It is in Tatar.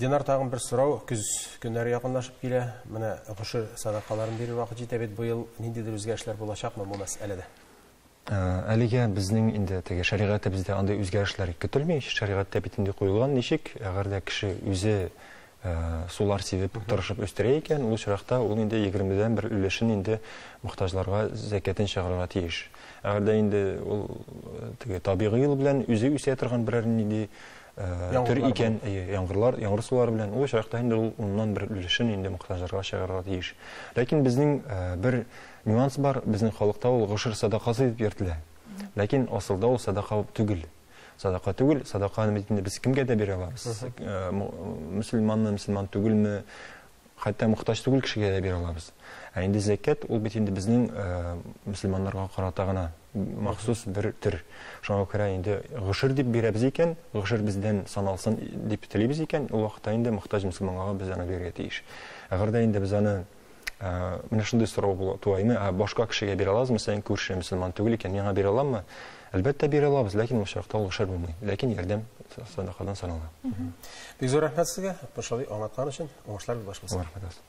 Динар, тагын бер сорау. Көз көннәре якынлашып килә. Менә гошер садакаларын бирер вакыт җитә бит. Быел ниндидер үзгәрешләр булачакмы бу мәсьәләдә? Әлегә безнең инде теге шәригатебездә андый үзгәрешләр көтелми. Шәригатьтә бит инде куелган ничек, әгәр дә кеше үзе сулар сибеп тырышып үстерә икән, ул очракта ул инде 20дән бер өлешен инде мохтаҗларга зәкятен чыгарырга тиеш. Әгәр дә инде ул теге табигый юл белән үзе үсә торган берәр нинди төр икән, яңгырлар, яңгыр сулары белән, ул очракта инде ул уннан бер өлешен инде мохтаҗларга чыгарырга тиеш. Ләкин безнең бер нюанс бар, безнең халыкта ул гошер садакасы дип йөртелә. Ләкин асылда ул садака түгел. Садака түгел, садаканы бит инде без кемгә дә бирә алабыз. Мөселманмы, мөселман түгелме, хәтта мохтаҗ түгел кешегә дә бирә алабыз. Ә инде зәкят ул бит инде безнең мөселманнарга карата гына махсус бер төр. Шуңа күрә инде гошер дип бирәбез икән, гошер бездән саналсын дип телибез икән, ул вакытта инде мохтаҗ мөселманга без аны бирергә тиеш. Әгәр дә инде без аны менә шундый сорау була туа, ә башка кешегә бирә алабызмы? Мәсәлән, күрше мөселман түгел икән, миңа бирә аламмы? Әлбәттә бирә алабыз, ләкин ул очракта ул гошер булмый. Ләкин ярдәм садакадан санала. Бик зур рәхмәт сезгә, Алтмыш абый, аңлаткан өчен. Уңышлар юлдаш булсын. Рәхмәт.